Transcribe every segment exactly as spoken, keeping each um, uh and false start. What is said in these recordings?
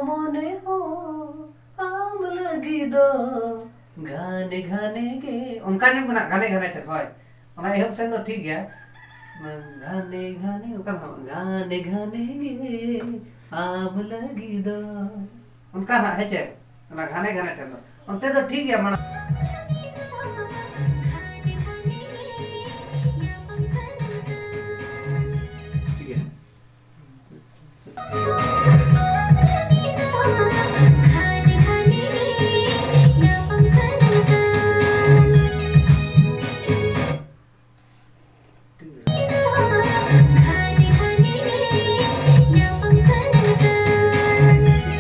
ᱢᱚᱱᱮ ᱦᱚᱸ ᱟᱢ ᱞᱟᱹᱜᱤᱫ ᱫᱚ ᱜᱷᱟᱱᱮ ᱜᱷᱟᱱᱮ ᱜᱮ, ᱚᱱᱠᱟ ᱧᱚᱜ ᱢᱮᱱᱟᱜ, ᱜᱷᱟᱱᱮ ᱜᱷᱟᱱᱮ ᱴᱷᱮᱱ, ᱦᱳᱭ᱾ ᱚᱱᱟ ᱮᱦᱚᱵ ᱥᱮᱱ ᱫᱚ ᱴᱷᱤᱠ ᱜᱮᱭᱟ, ᱜᱷᱟᱱᱮ ᱜᱷᱟᱱᱮ, ᱚᱱᱠᱟ ᱫᱚ ᱵᱟᱝ, ᱜᱷᱟᱱᱮ ᱜᱷᱟᱱᱮ ᱜᱮ ᱟᱢ ᱞᱟᱹᱜᱤᱫ ᱫᱚ, ᱚᱱᱠᱟ ᱱᱟᱜ, ᱦᱮᱸ ᱪᱮ? ᱚᱱᱟ ᱜᱷᱟᱱᱮ ᱜᱷᱟᱱᱮ ᱴᱷᱮᱱ ᱫᱚ, ᱚᱱᱛᱮ ᱫᱚ ᱴᱷᱤᱠ ᱜᱮᱭᱟ, ᱢᱟᱲᱟᱝ᱾ ᱴᱷᱤᱠ ᱜᱮᱭᱟ᱾ ᱴᱷᱤᱠ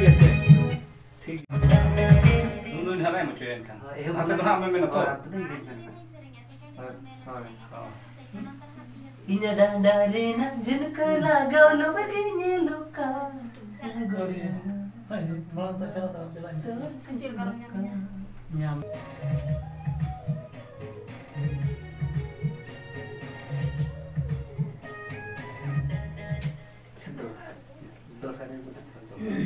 ᱜᱮᱭᱟ, ᱴᱷᱤᱠ ᱜᱮᱭᱟ᱾ ᱱᱩᱭ ᱱᱟᱦᱟᱜ ᱞᱟᱝ ᱮᱢ ᱦᱚᱪᱚᱭᱟ ᱮᱱᱠᱷᱟᱱ᱾ ᱦᱳᱭ, ᱮᱦᱚᱵ ᱦᱟᱱᱛᱮ ᱫᱚ ᱱᱟᱦᱟᱜ ᱟᱢᱮᱢ ᱢᱮᱱᱟ ᱛᱚ? ᱦᱳᱭ, ᱦᱟᱱᱛᱮ ᱫᱚ ᱤᱧ ᱜᱮᱧ ᱢᱮᱱᱟ᱾ ᱦᱳᱭ, ᱦᱳᱭ᱾ ᱦᱳᱭ᱾ ᱤᱧᱟᱹᱜ ᱰᱟᱸᱰᱟ ᱨᱮᱱᱟᱜ ᱡᱷᱩᱱᱠᱟᱹ ᱞᱟᱜᱟᱣ ᱞᱩᱵᱩᱭ ᱜᱮ ᱧᱮᱞᱚᱜ ᱠᱟᱱ᱾ ᱦᱳᱭ, ᱢᱟᱲᱟᱝ ᱛᱮ ᱪᱟᱞᱟᱜ ᱛᱟᱵᱚᱱ, ᱪᱟᱞᱟᱜ ᱤᱧ᱾ ᱪᱮᱫ ᱞᱮᱠᱟ ᱨᱮᱢ ᱧᱟᱢ? ᱧᱟᱢ᱾ ᱫᱚᱦᱲᱟ, ᱫᱚᱦᱲᱟ ᱨᱮ ᱢᱮᱱᱟᱜ ᱠᱚᱣᱟ, ᱫᱚᱦᱲᱟ᱾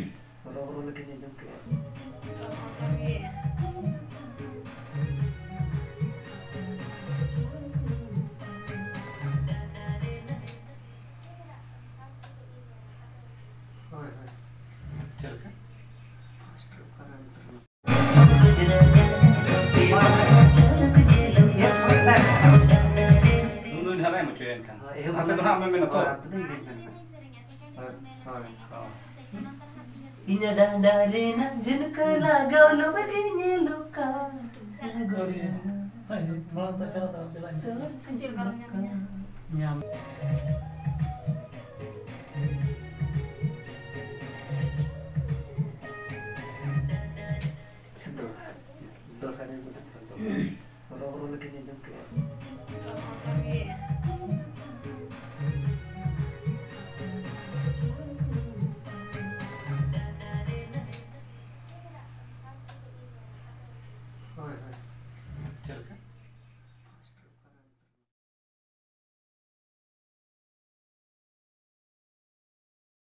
ᱦᱚᱨᱚ ᱵᱚᱨᱚ ᱞᱮᱠᱟᱧ ᱟᱸᱡᱚᱢ ᱠᱮᱫᱼᱟ᱾ ᱦᱳᱭ, ᱦᱳᱭ᱾ ᱪᱮᱫ ᱞᱮᱠᱟ? ᱯᱷᱟᱥᱴ ᱚᱠᱟᱨᱮ ᱩᱛᱟᱹᱨ ᱮᱱᱟ? ᱱᱩᱭ ᱱᱟᱦᱟᱜ ᱞᱟᱝ ᱮᱢ ᱦᱚᱪᱚᱭᱟ ᱮᱱᱠᱷᱟᱱ᱾ ᱦᱳᱭ, ᱮᱦᱚᱵ ᱦᱟᱱᱛᱮ ᱫᱚ ᱱᱟᱦᱟᱜ ᱟᱢᱮᱢ ᱢᱮᱱᱟ ᱛᱚ? ᱦᱳᱭ, ᱦᱟᱱᱛᱮ ᱫᱚ ᱤᱧ ᱜᱮᱧ ᱢᱮᱱᱟ᱾ ᱦᱳᱭ, ᱦᱳᱭ᱾ ᱦᱳᱭ᱾ ᱤᱧᱟᱹᱜ ᱰᱟᱸᱰᱟ ᱨᱮᱱᱟᱜ ᱡᱷᱩᱱᱠᱟᱹ ᱞᱟᱜᱟᱣ ᱞᱩᱵᱩᱭ ᱜᱮ ᱧᱮᱞᱚᱜ ᱠᱟᱱ᱾ ᱦᱳᱭ, ᱢᱟᱲᱟᱝ ᱛᱮ ᱪᱟᱞᱟᱜ ᱛᱟᱵᱚᱱ, ᱪᱟᱞᱟᱜ ᱤᱧ᱾ ᱪᱮᱫ ᱞᱮᱠᱟ ᱨᱮᱢ ᱧᱟᱢ? ᱧᱟᱢ᱾ ᱫᱚᱦᱲᱟ, ᱫᱚᱦᱲᱟ ᱨᱮ ᱢᱮᱱᱟᱜ ᱠᱚᱣᱟ, ᱫᱚᱦᱲᱟ᱾ ᱦᱚᱨᱚ ᱵᱚᱨᱚ ᱞᱮᱠᱟᱧ ᱟᱸᱡᱚᱢ ᱠᱮᱫᱼᱟ᱾